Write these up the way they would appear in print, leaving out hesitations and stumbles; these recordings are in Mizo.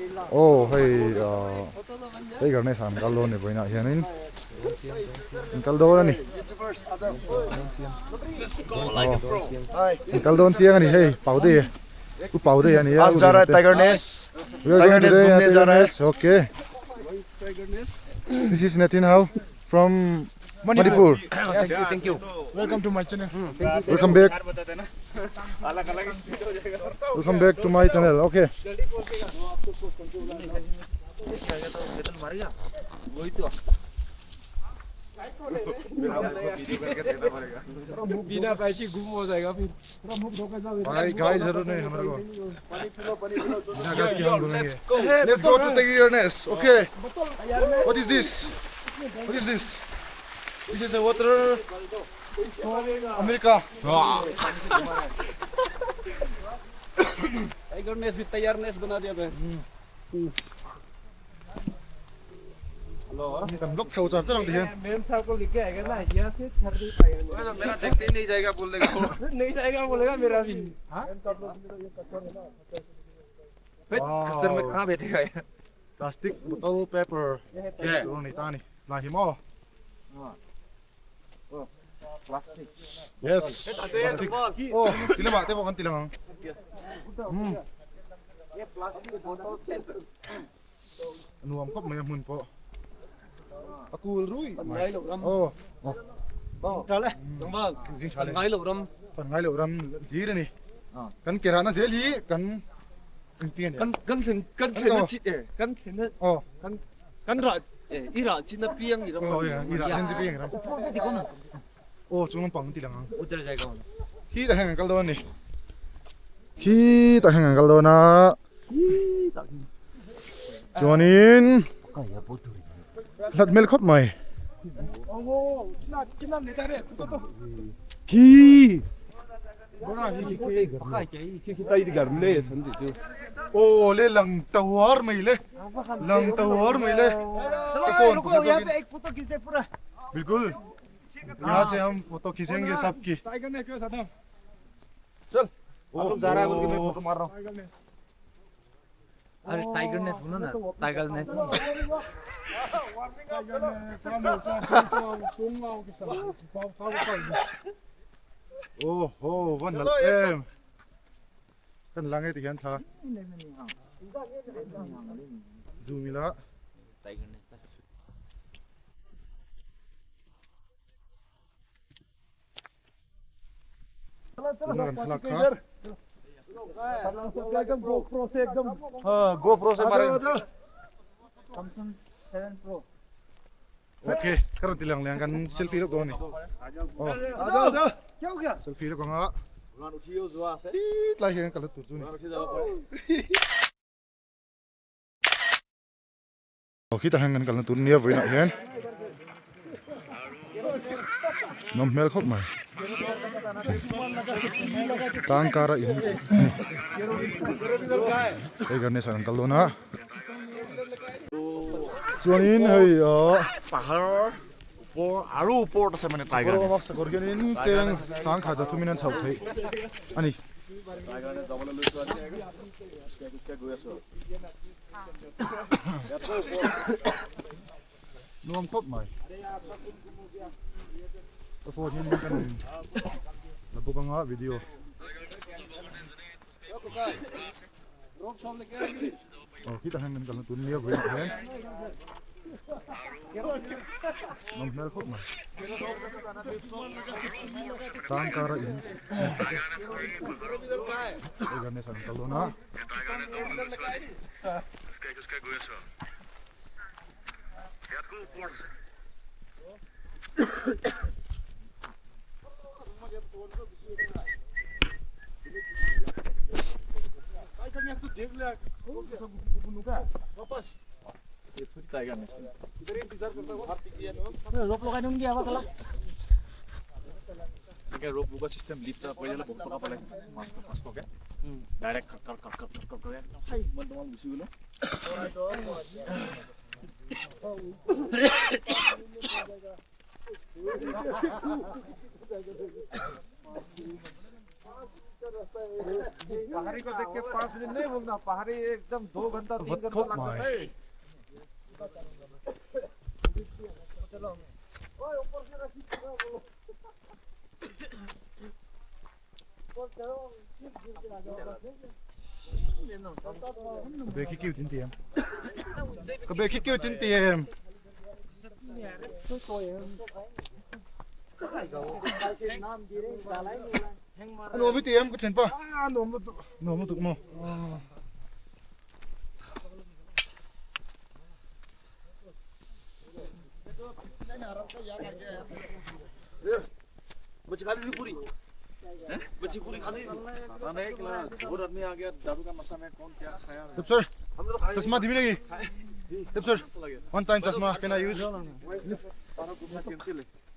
Aw hei ah Tiger Nest ah an kal dawn a ni vawiinah hianin an kal dawn a ni an kal dawn chiang a ni hei Paude u Paude a ni a Tiger Nest Tiger Nest ghumne ja raha hai okay this is Nathan Hao from Manipur. Thank you, thank you. Welcome to my channel. Welcome back. Welcome back to my channel. Okay. बिना पैसे गुम हो जाएगा फिर भाई गाइड जरूर नहीं हमारे को बिना गाइड के हम घूमेंगे Let's go to Tiger Nest. Okay. What is this? What is this? This is a water from America. Tiger nest भी तैयार नेस बना दिया भाई Kan block chho char char ang ti hian. Ma'am साहब को लेके आएगा ना यहाँ से छड़ नहीं पाएगा मेरा देखते ही नहीं जाएगा बोल देगा नहीं जाएगा बोलेगा मेरा भी खस्तर में कहाँ बैठेगा यार Plastic bottle paper. Tur ni ta ni. Lai hi maw. Yes. Plastic. Oh, tilam ah te pawh kan tilang ang. Hmm. Nuam khawp mai a hmun pawh. A kul rui mai. Aw. Tha le Zing tha le. ngai lo ram Kan ngai loh ram hlir a ni. Kan ke rahna zel hi kan engtin a ni. Kan kan thlen kan thlen na chit e kan thlen na Aw. kan kan rah i rah chin na piang i ram. Aw i rah chin chi piang i ram. Aw chung lampang an ti lang ang. Udar jayega Khi tah hian kan kal dawn a ni. Khi tah hian kan kal dawn a. Chuanin hlat hmel khawp mai. Khi Aw le lang tawar mai le lang tawar mai le ka phone pakhat zawkin bilkul yahan se hum photo khichenge sabki चल आप लोग जा रहा है बोल के मैं फोटो मार रहा हूँ अरे टाइगर नेस बोलो ना टाइगर नेस Aw ho van lal em kan lang e ti hian thla zoom ila. Tuna kan thlalak kha. GoPro se मारे Okay, ka rawn ti lang leh ang kan selfie lawk dawn a ni. Aw, selfie lawk ang a. Tlai hian ka la tur chu a ni. Aw khitah hian kan kalna tur nia vawiinah hian nawm hmel khawp mai tang kara in a ni hei Ganesh ah kan kal dawn a chuanin hei ah sakawr hianin cheng sangkhat zathumin an chhoh theih a ni. Nuam khawp mai. Ka phone hian kan la bawk anga video. Aw khitah hian kan kalna tur nia vawiinah hian nuam hmel khawp mai. Tangkara in hei Ganesh an kal dawn a. এনেকে rope লগোৱা system lift এটা কৰি দিলে বহুত টকা পালে পাঁচশ পাঁচশকে direct cut cut cut cut cut cut একদম হাই ইমান তোমাৰ গুচি গ'লো पहाड़ी को देख के 5 मिनट नहीं बोलना, पहाड़ी एकदम 2 घंटा 3 घंटा लग जाता है। Be khi kêu tin tiệm. Ka be khi kêu tin tiệm. Ano mi tiệm có chuyện pa? Nó mo tuk mo. बच्ची खा ली पूरी, बच्ची पूरी खा ली। पता नहीं कि बहुत आदमी आ गया दारू का नशा में, कौन क्या खाया। Tip sir, चश्मा दिमी लगी। Tip sir, one time चश्मा can I use?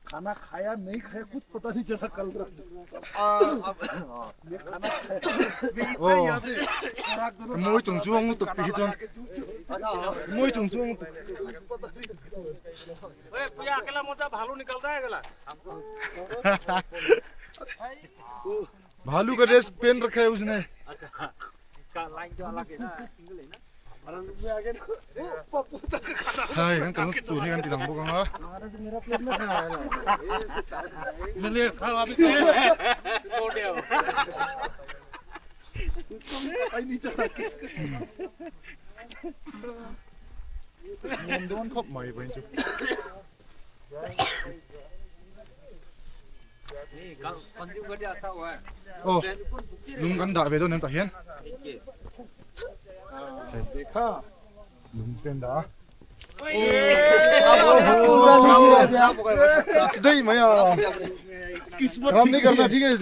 खाना खाया नहीं खाया कुछ पता नहीं चला कल रात। Oh, mỗi chung chuông tục thì chon. Mỗi chung chuông tục. ओए पूजा अकेला मोचा भालू निकल रहा है अगला। भालू का ड्रेस पहन रखा है उसने। इसका लाइन जो अलग है ना, सिंगल है ना। Hai, kan kalau tuh ni kan tidak bukan ah. मैंने खाओ अभी सो गया। Nuam dawn khawp mai vawiin chu. Aw, lung kan dah ve dawn em tah hian. Lung te an dah a. Dei mai a. Ram nahi karna theek hai.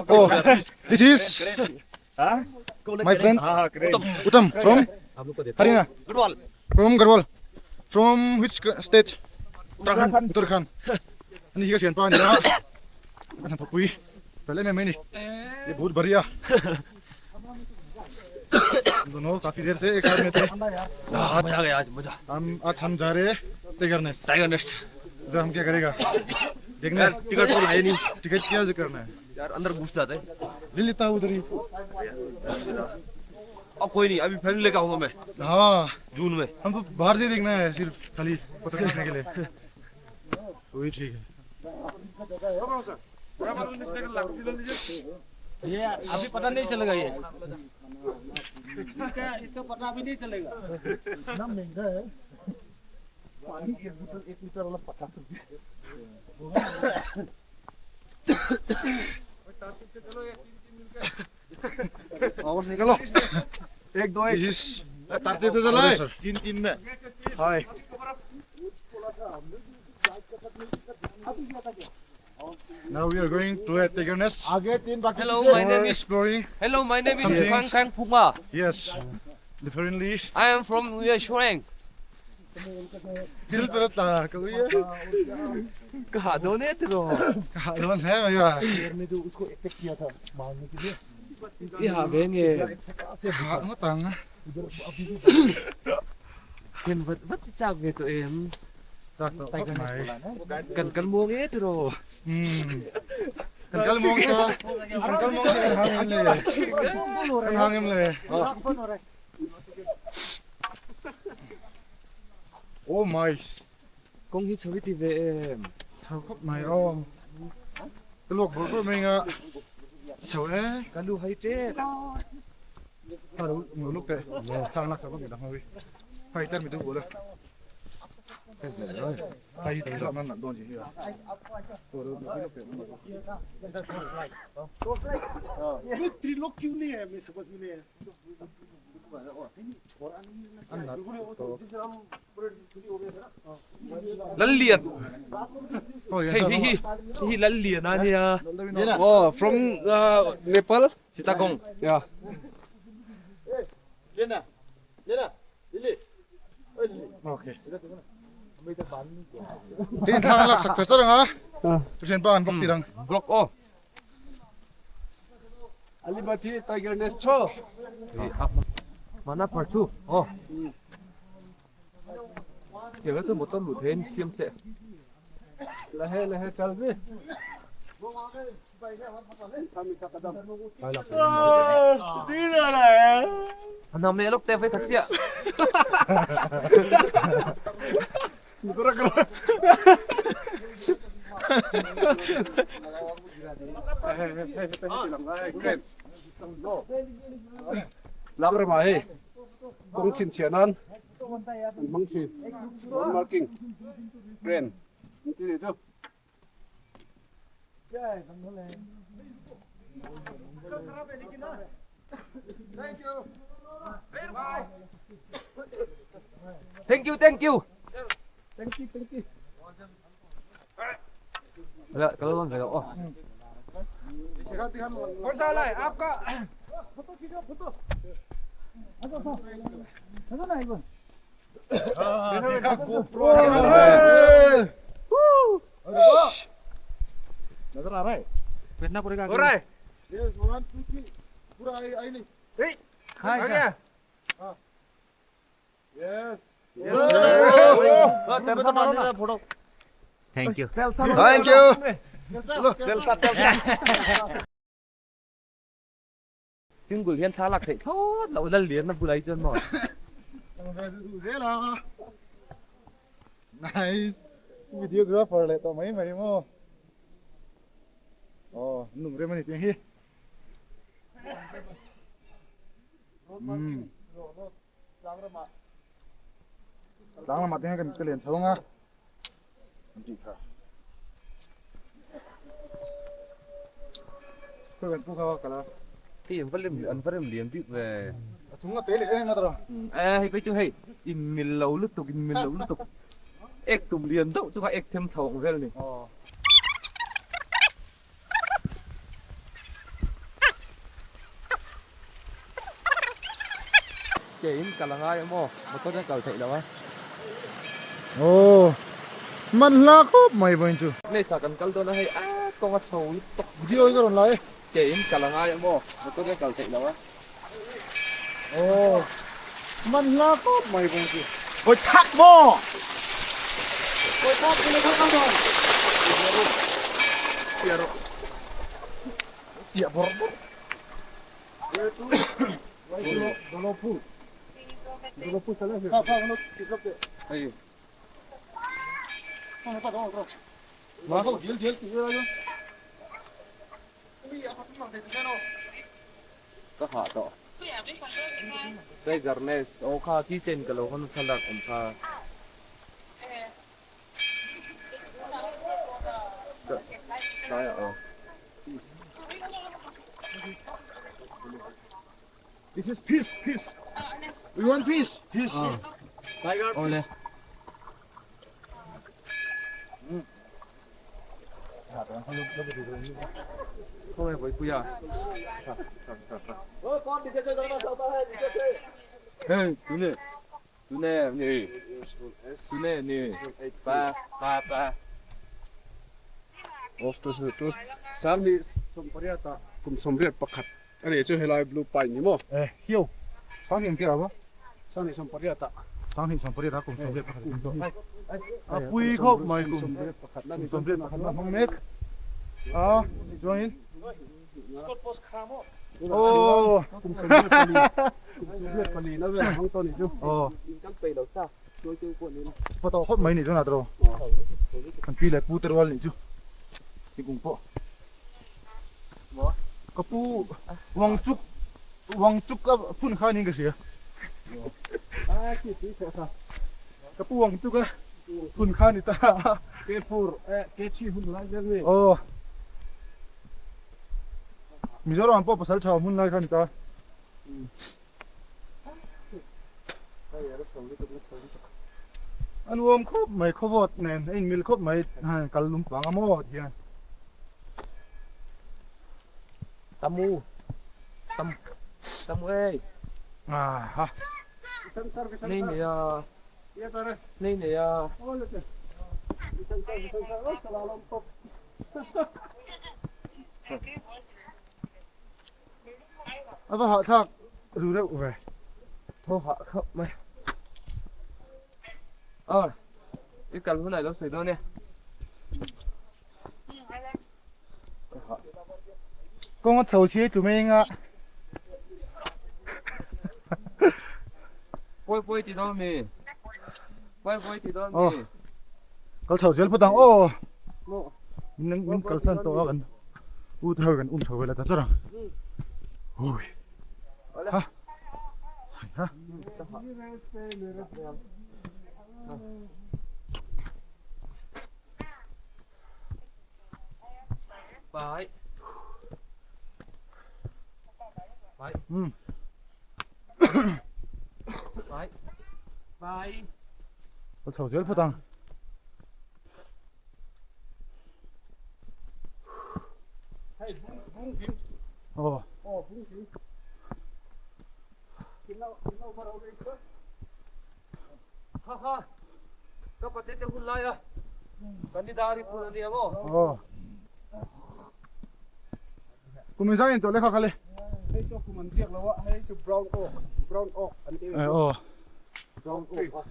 Oh, this is my friend Uttam from Haryana. From Garhwal. From which state? Uttarakhand. Uttarakhand. Ani hi ka thian pa ani a. Ka hnathawk pui fel em em mai ni. Ye bahut badhiya. दोनों काफी देर से एक साथ में थे। मजा आ गया आज, मजा। हम आज हम जा रहे हैं tiger nest. Tiger nest. इधर हम क्या करेगा देखना। यार टिकट तो है नहीं। टिकट क्या से करना है यार, अंदर घुस जाते हैं। ले लेता हूँ उधर ही। अब कोई नहीं, अभी फैमिली लेके आऊंगा मैं। हाँ जून में। हम तो बाहर से देखना है सिर्फ खाली फोटो खींचने के लिए। वही ठीक है। ये अभी पता नहीं चलेगा, ये इसका इसका पता अभी नहीं चलेगा। इतना महंगा है पानी, एक बोतल 1 लीटर वाला 50 रुपये। वापस निकलो। 1 2 1 तरतीब से चला है 3 3 में। हाय Now we are going to a tiger nest. आगे 3 बाकी। Hello, my name is exploring. Hello, my name is Something. Phang Khang Phuma. Yes, differently. I am from Shuang. दिल पर ला कोई है। कहा दोने तेरो कहा है भैया। ने जो उसको अटैक किया था मारने के लिए। ये हाँ बेंगे। हाँ nó tăng. Kiên vật vật chạc về tụi em. Chắc to mày. Cần cần mua nghe tụi rồi. Cần cần mua sao? Cần cần mua hàng em lề. Cần hàng em lề. Oh my. Công hít chơi đi về em. Chào khóc mày ô. Cái luộc bữa bữa mình ạ. Chào đấy. Cái lu hay chết. Thà đâu ngồi lúc kệ. Thằng lạc sao có bị đắng hơi. Hay tên mình tôi buồn rồi. Hay là nó nặng đòn gì vậy? ये त्रिलोक क्यों नहीं है, मैं समझ में नहीं है। Lallian. Hey hey hey. Hey Lallian ania. Oh, from Nepal. Chittagong. Yeah. Okay. Tin thang lak sak char char anga. Tu chen pa an vok ti dang. Vlog oh. Alibati Tiger Nest cho. Mana part 2. Oh. Kaya to motor lu then siam se. Lahe lahe chal be. Nam leh lawk te vei khat chiah. Tlang ramah hei kawng chhinchhiah nan an hmang thin road marking crane an ti nih chu. Thank you, thank you. Thank you, thank you. La, kalau lang kayo. Oh. कौन सा वाला है आपका photo खींचो photo नजर आ रहा है बैठना पड़ेगा हो रहा है Yes, one, two, three. पूरा आई आई नहीं आ गया Yes. Thank you. Thank you. Single hian thla lak theih thlawt loh lal lian a bulai chuan maw. Nice. Videographer leh tawh mai mai maw. Aw, nung rem a ni tih hi. Umm. Tlang lamah te hian ka mit ka lian chho ang a. An tih kha. Khawi kan pu kha kal a. Hei an va lem an va rem lian bik ve. A chung a te leh em a tawh. E hei phei chu hei in mil lo lutuk in mil lo lutuk. Ek tum lian deuh chu kha ek them tho ang vel ni. Ke in kal a ngai emaw motor hian kal theih lo a. Aw man hla khawp mai vawiin chu. Nei sa kan kal dawn a hei a kawng a chho lutuk. Video in ka rawn la e. Ke in kal a ngai emaw motor hian kal theih lo a. Aw man hla khawp mai vawiin chu. Vawi thak maw? Vawi thak vawi thak ang dawn. Chiah rawh. Chiah bawrh bawrh. Ka hah tawh. Tiger nest aw kha keychain ka lo hawn thlalak awm kha. This is peace, peace. We want peace, peace. Tiger Awle. Khawnge Vawipuia? Hei, tune. Tune ni. Tune ni. Pa pa pa. Off to to Sang hi sawmpariat ah kum sawmriat pakhat a nih chu helai blue pine ni maw? Eh hiu Sang hi engtia a? Sang hi sawmpariat ah. Sang hi sawmpariat ah kum sawmriat pakhat a tling tawh. A pui khawp mai kum sawmriat pakhat la hmang mek a tichuanin Aw kum sawmriat pali kum sawmriat pali na vel hmang tawh a nih chu. Aw Kan peih lo sa tuai teu pawh nen. Photo khawp mai nih chuan a tawh kan pi leh pu te rual nih chu thingkung pawh ka pu Wangchuk Wangchuk a phun kha niin ka hria ka pu Wangchuk a phun kha ni ta K four K three hun lai vel nge. Aw Mizoram pawh pasal tha hmun lai kha ni ta. A nuam khawp mai khawvawt nen a inmil khawp mai kal lum pang a maw ti hian. Tamu tam tamu ei. Aha. Nei nei a. Nei nei a. A va hahthlak ru reuh ve. Thaw hah khauh mai. Aw, i kal hunah i lo sawi dawn e. Kawng a chho si tlu mai anga. Pawi pawi ti dawn mi. Pawi pawi ti dawn mi. Kal chho zel phawt ang aw. Min min kalsan tawh a kan u te ho kan um chho vel a ta chawr ang. Hui. Ha. Ha. Pai. Pai. Pai. Pai. Kal chho zel phawt ang. Hei bung bung ding. Aw. Aw bung ding. Kinau kinau barau dei sa. Ha ha. Ka pate te hun lai a. Kan ni dari pul ania maw. Aw. Kum in zan in tawh lekha kha le. Hei chu kum an ziak lo a, hei chu brown oak, brown oak an ti. Eh aw. Brown oak a.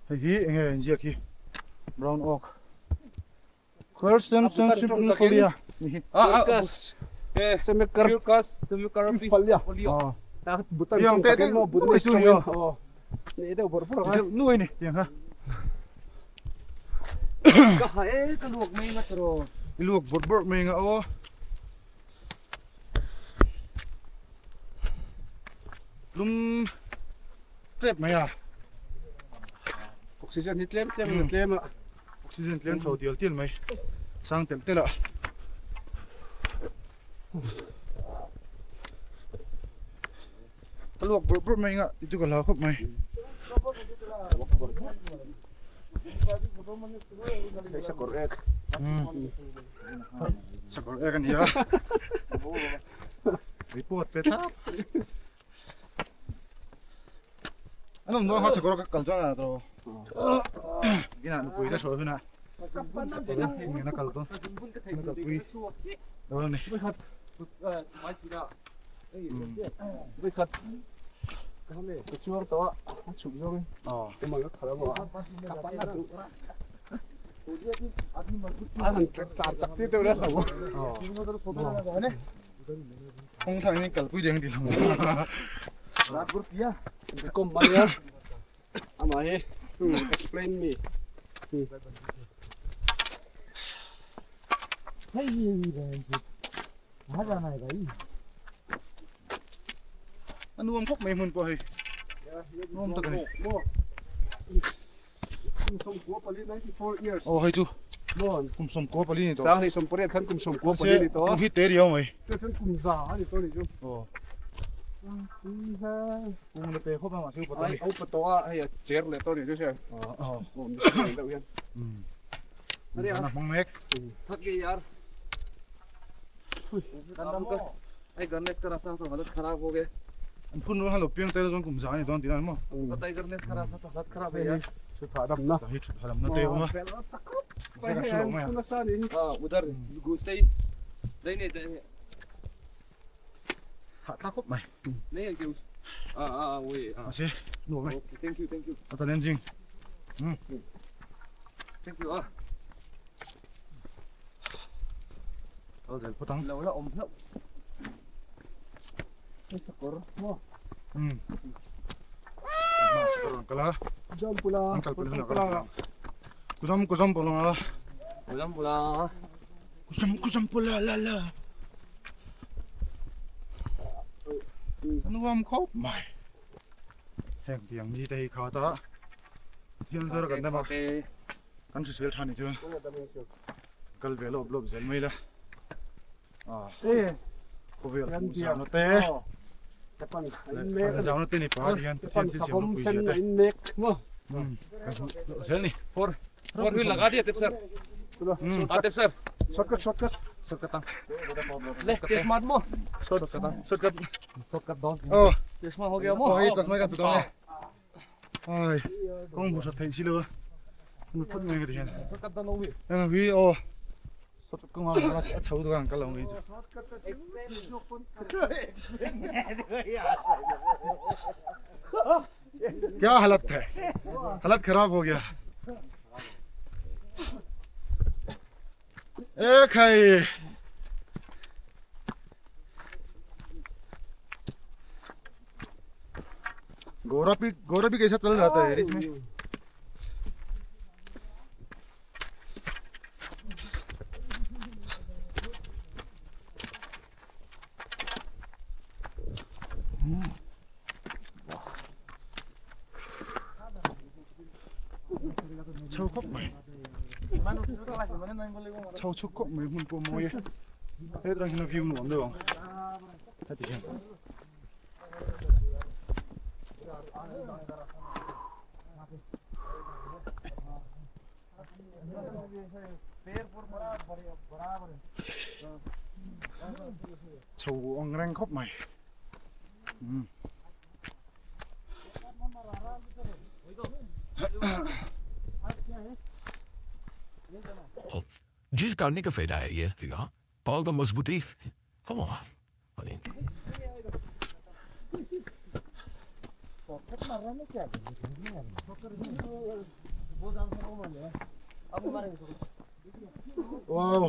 Hei hi enge an ziak hi brown oak. Clerson Sensibilifolia ni hi. Quercus semikar Quercus semikarifolia. Aw. Butan Tiang tawng te takin maw nuai Buddhist chu ni tawngin aw. aw nei deuh bawrh bawrh ang a. Deuh nuai ni tiang kha. Ka ha e ka luak mai nga tiraw. I luak bawrh bawrh mai nga aw. Lum tep mai a. Oxygen hi tlem tlem a tlem a. Oxygen tlem chho tial tial mai. Sang telh telh a. Ka luak bawrh bawrh mai nga tih chu ka hlau khawp mai. Sakawr ek. Sakawr ek a ni a. Report pe thlap. An awm dawn kha sakawr ka kal chuan a to. Ina nupui te hruai hunah sakawr ngena kal dawn. Ka kalpui dawn a ni. Vawikhat ka chuang tawh a, a chhuk zawng in tumah ka khalh a maw ka pan a duh a han tlan chak tir deuh reng lo. Kawng thlak in kalpui deng ti lo. Kom mai a amah hi explain me. A nuam khawp mai hmun pawh hei nuam tak a ni. Aw hei chu kum sawmkua pali ni tawh. Mahse kum hi te riau mai. Aw kum la te khawp a mahse upa tawh a ni. Aw aw hmang mek. An phun rual khan lo piang tel chuan kum za a ni dawn tih na ni maw? Hei thut hahdamna te a awm a. Mahse kan thu lo mai a. Hahthlak khawp mai. Mahse nuam e. A challenging. Kal zel phawt ang. Lo la awm hlauh. Hei sakawr maw? Umm. Hma sakawr rawn kal a. Kuzam pula. An kal pula hunah ka rawn kal ang. Kuzam kuzam pula. Kuzam pula. Kuzam kuzam pula la la. Nuam khawp mai. Heng tiang mi te hi kha ta. Thian zar kan dam a. Kan hrisel tha ni chuan kal ve lawp lawp zel mai la khawvel hmuh zau te leh zau te ni pa hian Pathian thil siam ropui zia te kan hmuh loh zel ni four four wheel laga dia tep sir a tep sir shortcut shortcut shortcut ang le chashma mo shortcut shortcut shortcut don oh chashma ho gaya mo oh hei chashma kan pu dong e Ai kawng hmu that theih si lo a nu phawt mai ka ti hian eng hi aw kawng a a chho deuh a an kal lo ngei chu kya halat hai halat kharab ho gaya e khai. गोरा भी गोरा भी कैसा चल जाता है इसमें। Chho khawp mai chho chhuk khawp mai hmun pawh mawi e hetah hian a view nuam deuh ang heti hian. Chho ang reng khawp mai. जिस करने का फायदा है ये पाव का मजबूती Come on. Wow.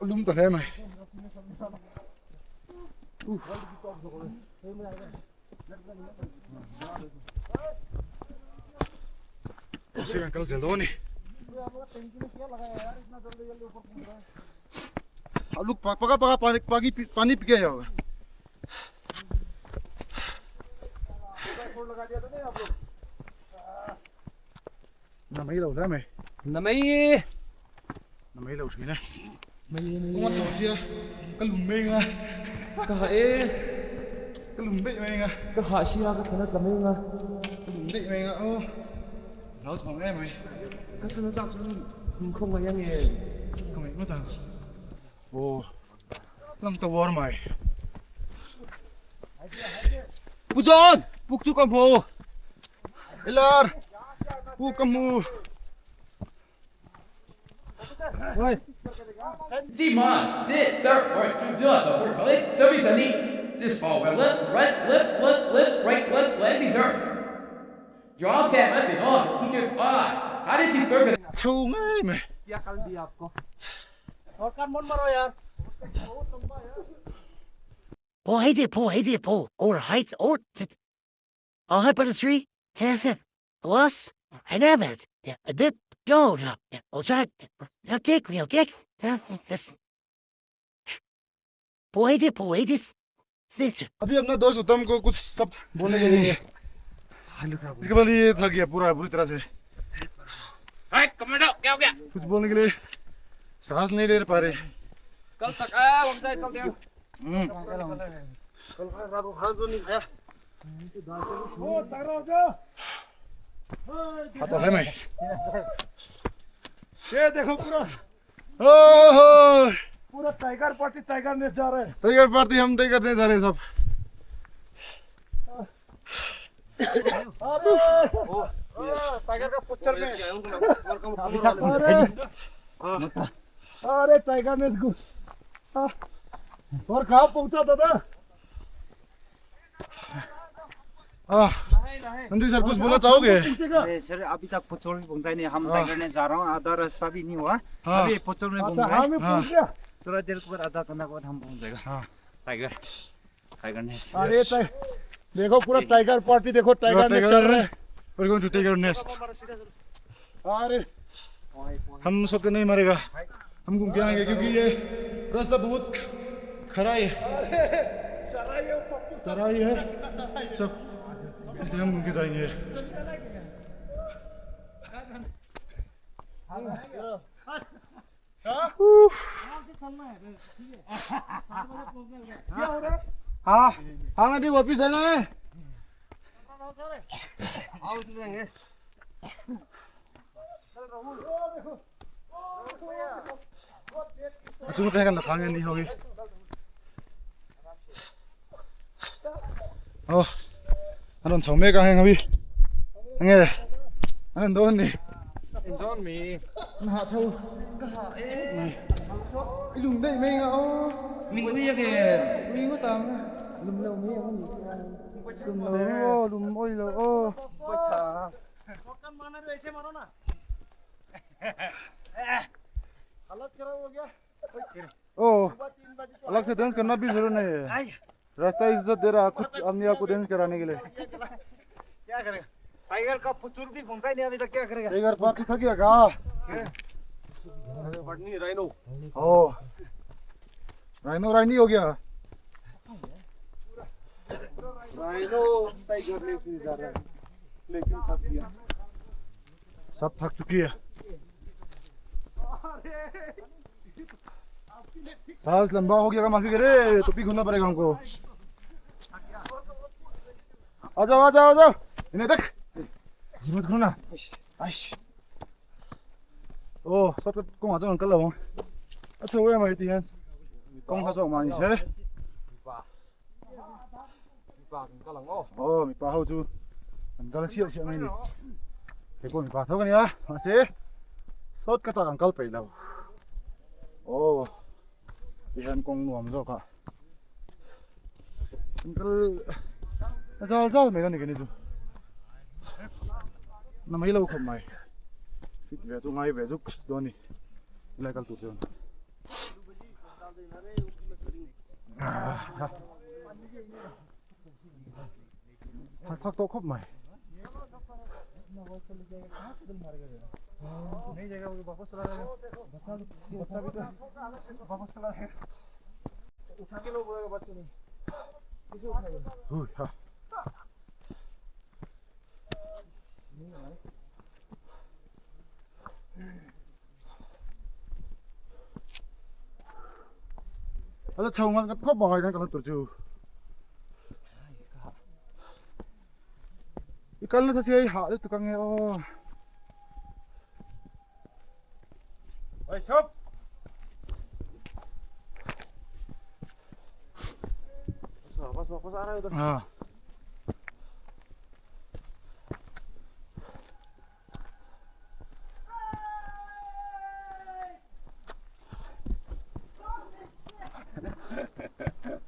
Lum ta hle mai. Sir uncle zel dawn a ni. आप लोग पका पका पानी पानी पानी पी के जाओगे। नमई लो मैं नमई नमई लो उसमें ना कौन सा होसी है कल घूमेगा कहाँ ए कल घूमेगा कहाँ शिया का खाना कमेगा कल घूमेगा ओ lão thằng em mày cái thằng nó tao cho mình không có yang nghề không mày mất thằng ô lăng tàu war mày Pujon puk chu kam ho Ilar pu kam mu This forward left, right, left, left, left, right, left, left, turn. Your tap must be on. He can ah. How did you throw it? Chho ngay mày. क्या कल दिया आपको Po heidi po heidi po or height or Oh but three plus and a dip go oh jack kick kick this Po heidi po heidi अभी अपना दोस्त उत्तम को कुछ शब्द बोलने के लिए इसके बाद ये थक गया पूरा बुरी तरह से। क्या हो गया? कुछ बोलने के लिए सांस नहीं ले पा रहे। कल सका वन साइड कल दिया। हाथ है मैं ये देखो पूरा ओहो पूरा tiger party tiger nest जा रहा है। टाइगर पार्टी हम तय करने जा रहे हैं सब। टाइगर का पिक्चर में अरे टाइगर नेस्ट और कहाँ पहुँचा दादा? नंदी सर कुछ बोलना चाहोगे? अरे सर अभी तक पुचोल में पहुंचा ही नहीं हम टाइगर ने जा रहा हूँ आधा रास्ता भी नहीं हुआ। हाँ। अभी पुचोल में घूम अच्छा रहे हैं। हाँ मैं पहुँच गया। थोड़ा देर के बाद आधा घंटा के बाद हम पहुंच जाएगा। हाँ। Tiger tiger nest. अरे देखो पूरा टाइगर पार्टी देखो टाइगर नेस्ट चल रहा है। We're going to take our nest. अरे हम सबको नहीं मारेगा, हम घूम के आएंगे क्योंकि ये रास्ता बहुत खराई है। चराई है सब, इसलिए हम घूम के जाएंगे। हाँ हाँ अभी वापिस आना है। अच्छा मुझे लखांगे नहीं होगी। 어, 나는 정매가 행합이 행해. 나는 너니. Don mi 나 thâu. Này. Cái lùm đây mày ngáo. mình ui kìa Ui có tạm. Lùm lâu mi không. Lùm lâu, lùm ôi lâu. ओ अलग से डांस करना भी जरूर नहीं है। रास्ता इज्जत दे रहा खुद अपने आप को डांस कराने के लिए। क्या करेगा, टाइगर का पुचुर भी पहुंचा ही नहीं अभी तक, क्या करेगा? टाइगर पार्टी थक गया का? पटनी राइनो। ओ राइनो राइनी हो गया। राइनो टाइगर ने से जा रहा है, लेकिन थक गया। सब थक चुकी है। सांस लंबा हो गया, माफी करे तो भी घूमना पड़ेगा हमको। आ जाओ आ जाओ आ जाओ, इन्हें देख जी मत करो ना। आइश ओ सब कौन आ जाओ अंकल लोग। अच्छा वो हमारी थी कौन सा सो मानी से ओ मी पा हो जू अंकल सियो सियो नहीं देखो मी पा थो कनी आ मासे सत कता अंकल पे लो। ओ ihan kong nuam zo ka uncle zal zal mai ni kani chu na mai lo khop mai fit ve chu ngai ve chu doni lai kal tu chon thak thak to khop mai. नहीं जाएगा वो, वापस चला जाएगा। बच्चा बच्चा भी तो वापस चला जाएगा। उठा के लो बोलेगा बच्चे नहीं, किसे उठाएगा? Hui ha. Ala chau ngan kat khop bai kan kal tur chu. Ikal na sa siya ha le tukang e o. भाई सब वापस वापस आ रहा है उधर। हाँ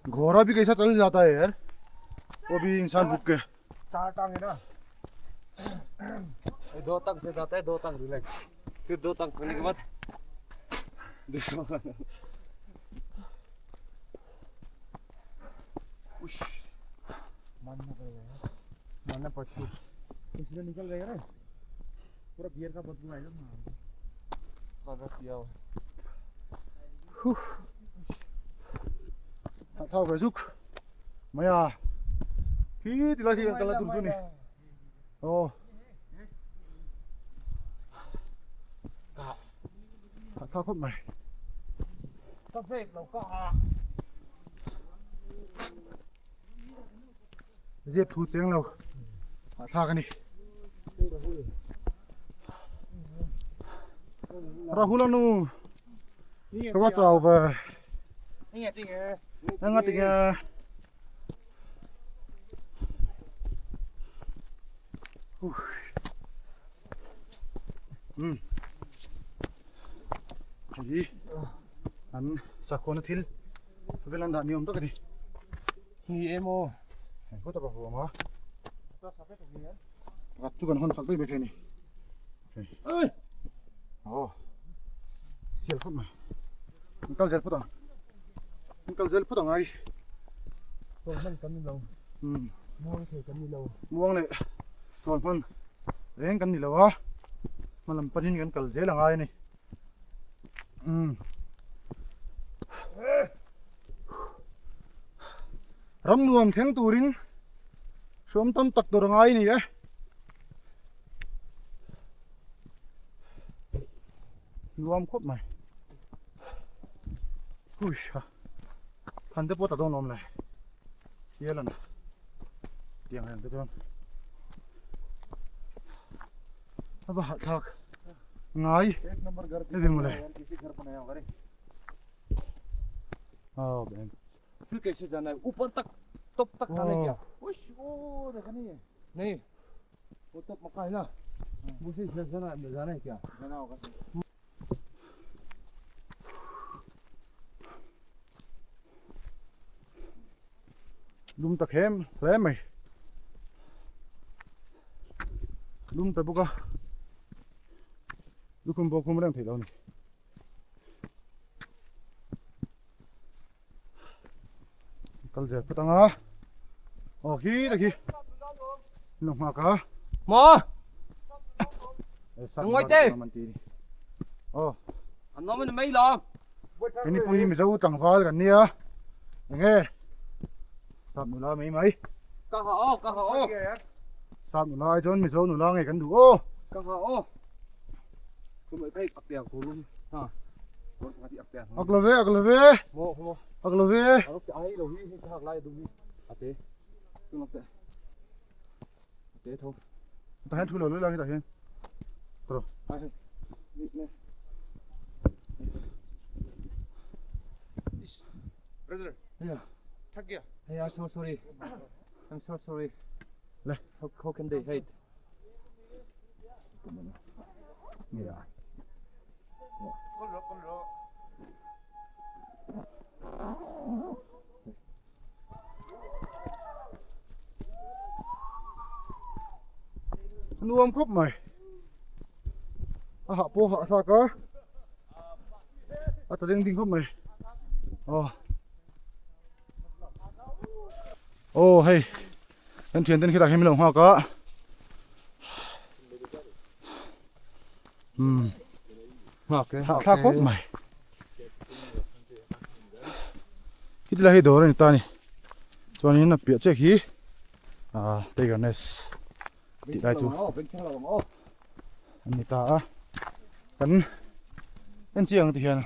घोड़ा भी कैसा चल जाता है यार, वो भी इंसान भूख के। चार टांग है ना, दो टांग से जाता है, दो टांग रिलैक्स, फिर दो टांग करने के बाद दूसरा। मानना पड़ेगा यार, मानना पड़ेगा। इसलिए निकल जाएगा ना, पूरा बियर का बदबू आएगा ना। Sao về giúp mày à khi thì là khi ta là tụi chú này ồ sao không mày dẹp thu tiếng lâu sao cái này Rahul anu các cháu về nga tinga gì anh sao con thil velan da niom to kani ni emo ko ta ba ho ma gat chu kan hon sak be ni ơi oh sial khop ma kal zel photang kal zel photang ai ton man kan ni lo muang thei kan ni lo muang le ton man reng kan ni lo a malam panin kan kal zel angai ni ram nuam theng turin som tam tak tur angai ni e nuam khop mai ui ha han te pawh ta dawn awm le hialan tiang reng te chuan a va hahthlak ngai ni mawle oh ben फिर कैसे जाना है ऊपर तक टॉप तक जाना है क्या? वो देखा नहीं है नहीं वो तो मक्का है ना, मुझे जाना जाना है क्या? जाना होगा। Lum tak hem hle mai lum ta buka lukhum bo khum reng thei lo ni. Kal zel phawt ang a. Aw khi ta khi. Min lo nghak a. Maw? Sap Ngawi te. Man ti ni. Aw. An awm in mai lo. Keini pawh hi Mizo tlangval kan nia. Enge? Sap nula mai mai. Ka ha aw, ka ha aw. Sap nula ai chuan Mizo nula ngei kan duh aw. Ka ha aw. Kumai kai ak tiang kulum. Ha. Ak lo ve, ak lo ve. Mo, mo. Ak lo ve. Arok te ai lo hi hi ka hak lai dum hi. Ate. Tung te. Ate tho. Tah hian thu lo lui la khi tah hian. Tro. Ai hei. Ni ne. Brother. Yeah. Thak gaya. Hey, I'm so sorry. I'm so sorry. Le. How can they hate? Yeah. Kol ro kol ro. Nuam khawp mai. A hah pawh hah thlak a. A ta ding ding khawp mai. Aw. Aw hei. Kan thian ten khitah hian min lo nghak a. Umm. Hah thlak khawp mai. Khiti lai hi dawr a ni ta a ni. Chuanin a piah chiah khi ah tiger nest tih lai chu a ni ta a. Kan en chiang ti hian.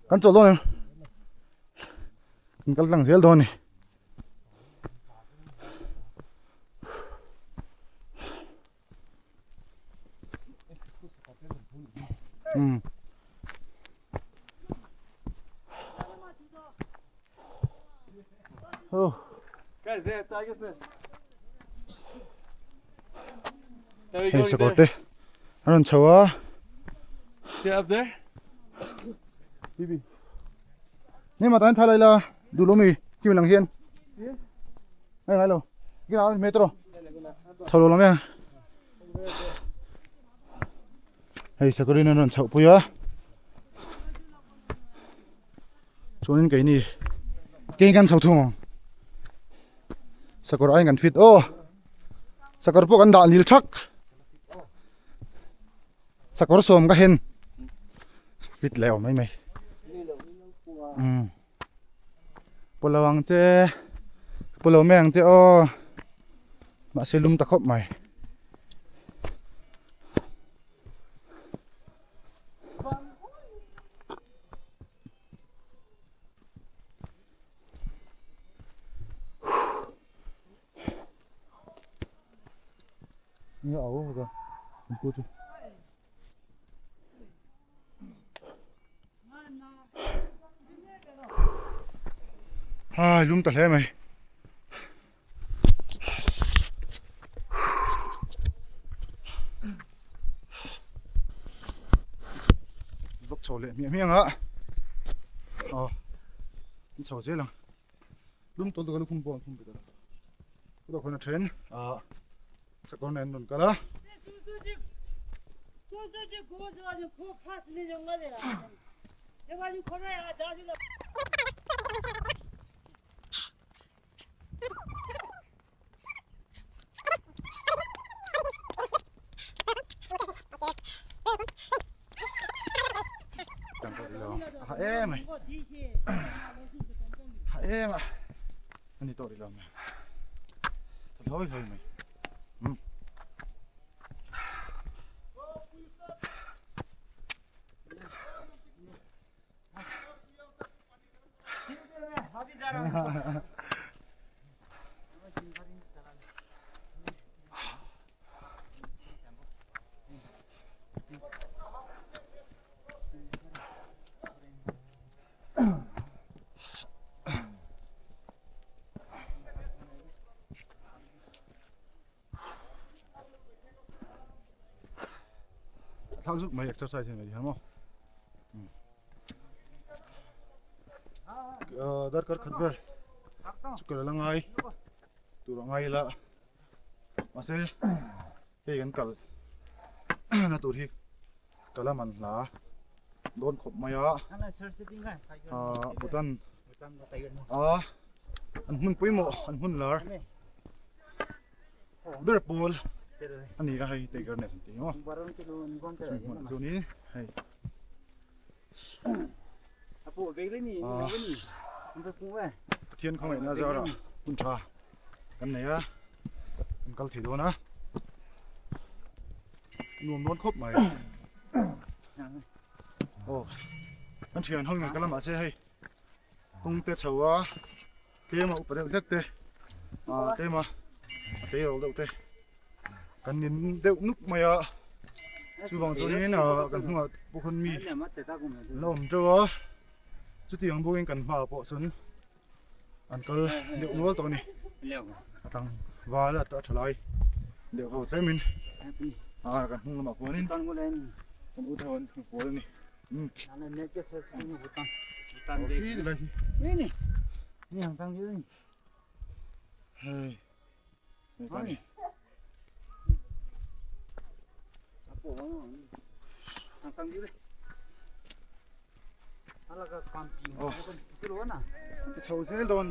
Kan chawl dawn em? Kan kal tlang zel dawn a ni. Um. Oh. Guys, there tiger's nest. Hei sakawr te a rawn chho a. See up there? Bibi. Ni ma tan thalai la duh lo mi kim lang hian. Ngai ngai lo. Gina metro. Thalo lam ya. Hei sakawrin an rawn chhoh pui a. Chuanin keini keng kan chho thung ang. Sakawr aiin kan fit aw. Sakawr pawh kan dah nil thak. Sakawr sawm ka hen. Fit leh awm mai mai. Umm. Pawh lo ang che. Pawh lo mai ang che aw. Mahse lum ta khawp mai. Hai lum ta hle mai. Vawk chho leh hmiah hmiah ang a aw an chho zel ang lum tawl taka lukhum pawh an khum bet a chutah khuan a then ah sakawr nen an rawn kal a. Ha em ai ha em a ani tawh rih lo mai hlawi hlawi mai um Thlak zuk mai exercise hi hian maw darkar khat vel chu kal a la ngai. tur a ngai ila mahse hei kan kal na tur hi kal a man hla dawn khawp mai a ah Bhutan a an hmun pawimawh an hmun lar ber pawl a ni a hei tiger nest an tih hi maw chumi hmunah chuanin hei. Pathian khawngaihna zarah hun tha kan nei a kan kal thei dawn a nuam dawn khawp mai aw kan thian ho in ka lamah che hei kawng te chho a tlem a upa deuh hlek te ah tlem a a tleirawl deuh te kan nin deuh nuk mai a chuvang chuanin ah kan hnungah pawh khawn mi an la awm teuh a chutiang bawkin kan hmaah pawh chuan an kal deuh nual tawh a ni a tlangval a tha lai deuh ho tlemin ah kan hnung lamah khuanin kan u te ho an hmufual a ni. Chho zel dawn.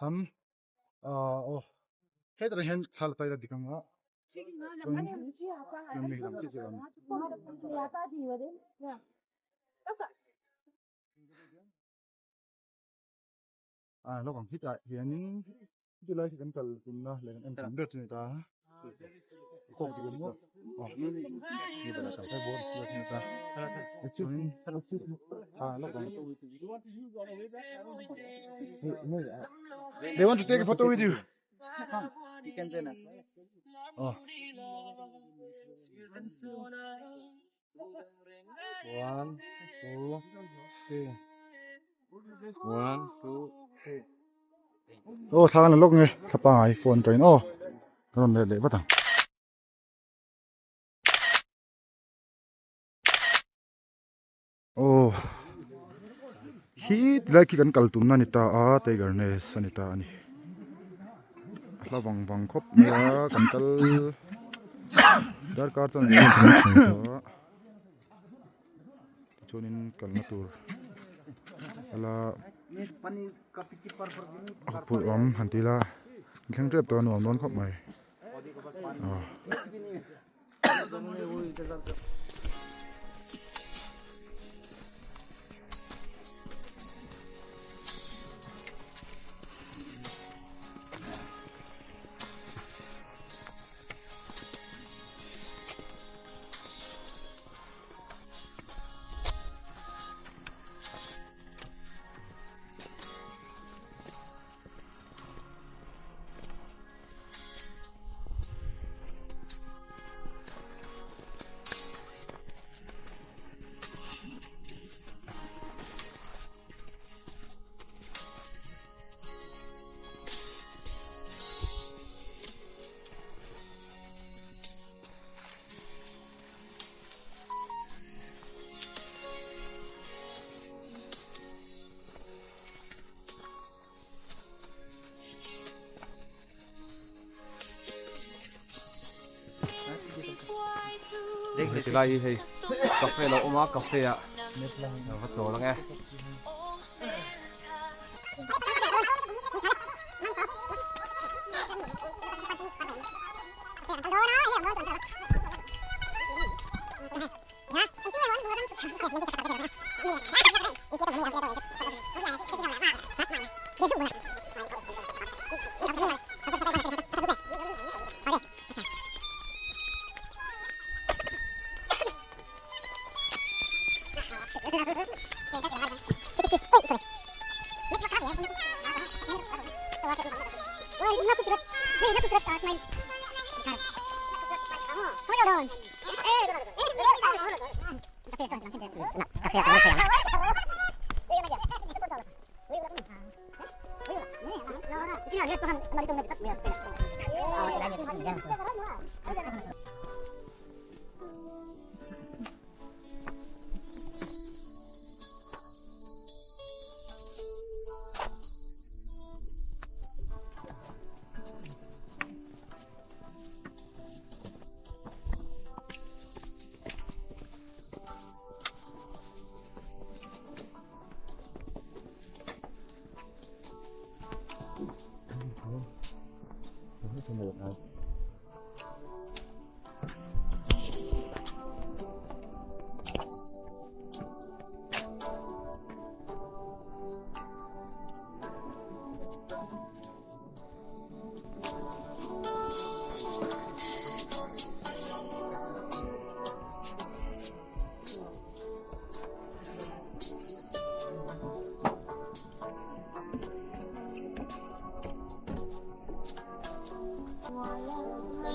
Ham aw hetah hian thla la taila dik ang a chuan chuan mi lam chiah chiah ang. A lawk ang hetah hianin heti lai hi kan kal tumna leh kan en tum ber chu a ni ta kawk dik ang maw aw chuan a lawk ang. They want to take a photo with you. You can join us. Oh. One, two, three. One, two, three. Oh, thla kan la lawk nge thla pangai phone train oh. Kan rawn let leh vat ang. Aw khi tilai khi kan kal tumna a ni ta a tiger nest a ni ta a ni a hla vang vang khawp mai a kan kal darkar chuan eng emaw kan thleng tawh a tichuanin kalna tur ala a pur awm han ti ila an thleng tep tawh a nuam dawn khawp mai aw. Heti lai hi hei cafe lo awm a cafe ah va chawl ang e.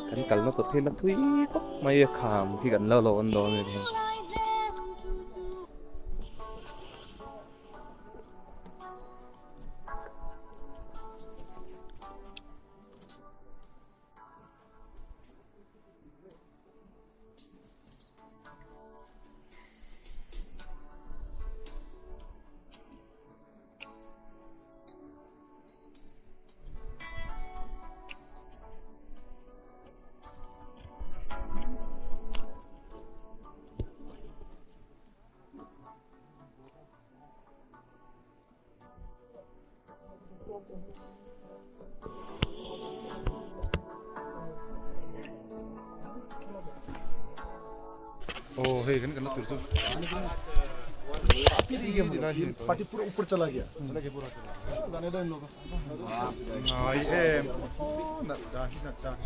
Kan kalna tur hi la thui khawp mai a kham khi kan lo lo an dawn a ni. Oh hei kan kan la tur chu party पूरा ऊपर चला गया चला गया पूरा जाने दो इन लोगों ngai em nat dan hi nat dan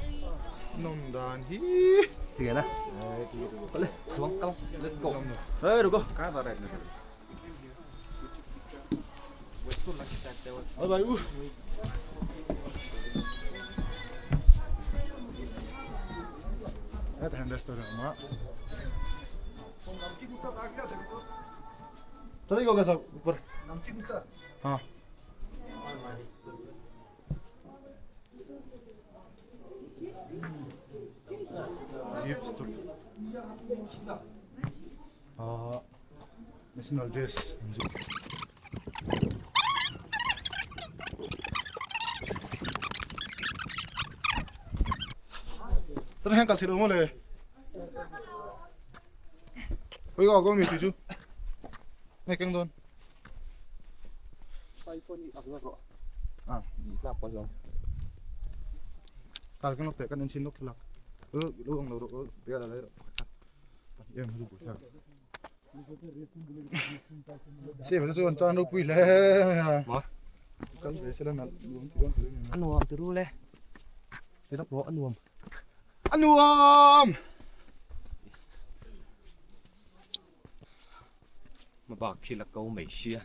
nom dan hi Thì na. Xuống kal let's go. ए रुको अरे भाई उ Het restaurant ma चलेगा होगा साहब ऊपर हाँ Gift Ah, national dress. Tara hian kal thei lo maw le. Oi ka awm tih chu. Nge keng dawn. Ah, Tlak pawh zawng. Kal keng lawk teh kan en chhin lawk thlalak. Lo ang lo rawh bial a lai rawh pakhat em chu buai thlak. Same chu an chan ropui hle mai a. Kal ve sela nalh nuam ti dawn hle mai. A nuam ti ru le. Ti lawk rawh a nuam. A nuam! Hmabak khi la ko mai sia.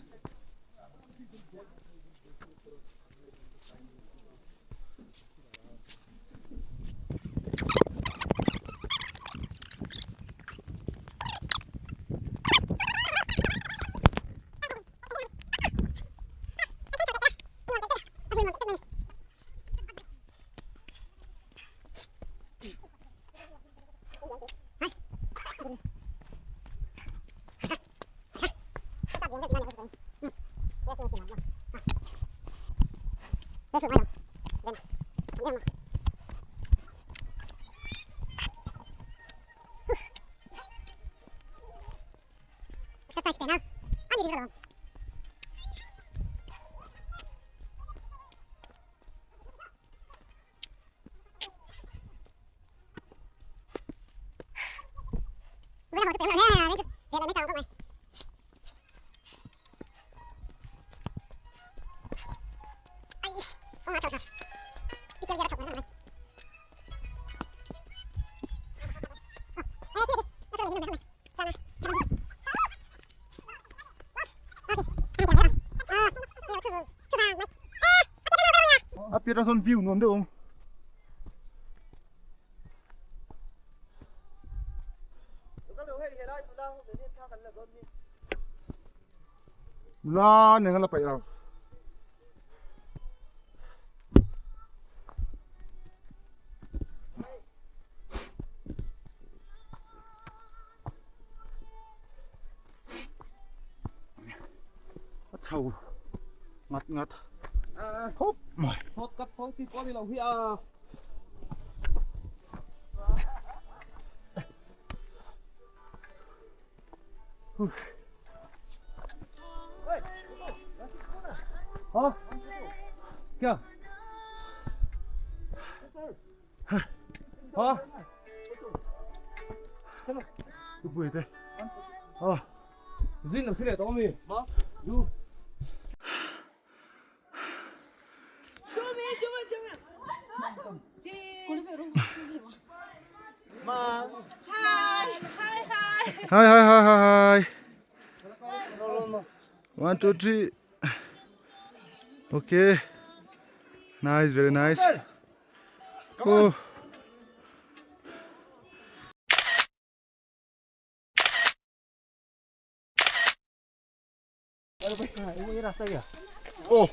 A piah ah sawn view nuam deuh a awm. Nula nen kan la paih lo. A chho ngat ngat khawp mai. Shortcut fo chi pawh a ni lo hi a. हाँ क्या हाँ Pui te. Ah. Zin lo thil leh tawh ami du Hi hi hi hi hi. One two three. Okay. Nice, very nice. Oh. Oh.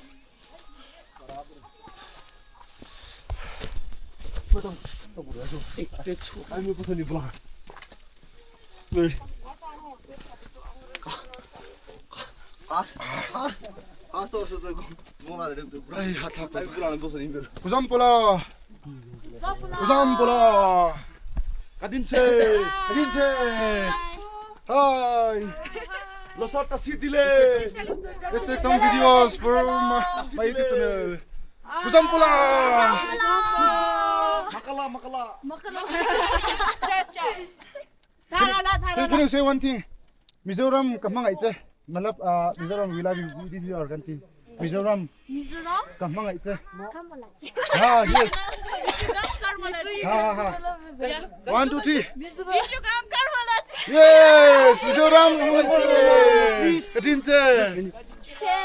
Kuzampola. Kuzampola. Kadinche. Kadinche. Hi. Let's take some videos for my YouTube channel. Kuzampola. Makala makala. Can you say one thing? Mizoram ka hmangaih che. Malap Mizoram we love you. This is our country. Mizoram Mizoram ka hmangaih che. Kamala. Ha yes. Mizoram Karmala. Ha ha ha. One two three. Mizoram Karmala. Yes, Mizoram ka hmangaih che. Ka tin che. Che.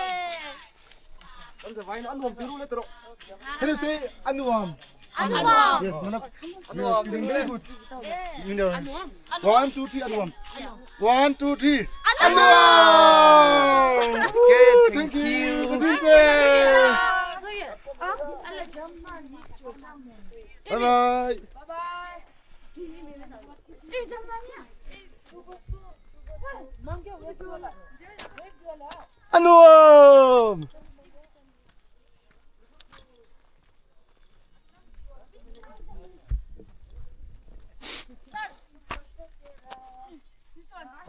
Can you say Anuam? Anuam. Yes, Manap. Anuam. Very good. Anuam. One, two, three, Anuam. One, two, three. Anuam. Okay, thank you. Bye bye. Anuam.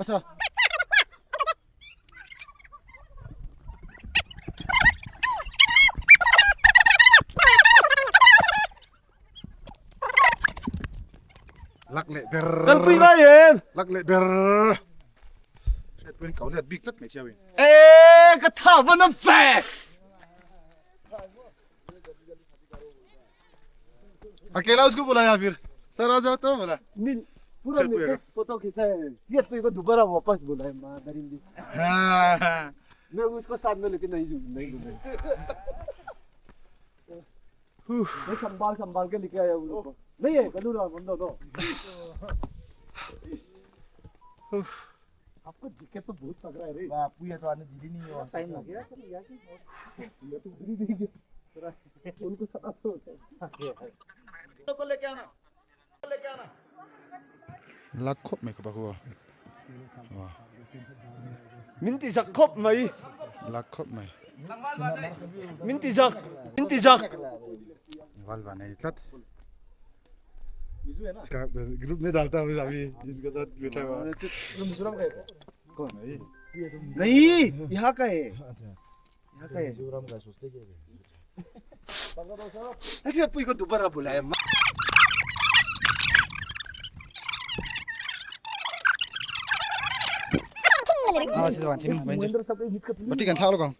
अच्छा lắc lệ ber Kalpui ngai em. lắc lệ ber sẽ quên cậu liệt big tất mày chơi Ê ka tha van am fe. अकेला उसको बुलाया फिर सर आ जाओ तो बोला मिल पूरा चल मिलके फोटो खींचा है ये तो को दोबारा वापस बुलाए माँ दरिंदी हाँ मैं उसको साथ में लेके नहीं नहीं घूमे मैं संभाल संभाल के लेके आया उसको नहीं है कलू राम बंदो तो आपको जैकेट तो बहुत तगड़ा है रे बापू ये तो आने दीदी नहीं है टाइम लग गया सर यहाँ से ये तो उधर ही देंगे उनको सता तो lắc khop mày có bao nhiêu Min ti sak khop mai lắc khop mày min ti sak min ti sak वाल वाने इतना इसका ग्रुप में डालता हूँ अभी इनके साथ बैठा हुआ कौन है ये? नहीं यहाँ का है यहाँ का है मिजोरम का सोचते क्या अच्छा पुई को दोबारा बुलाया बट्टी kan thak lo kong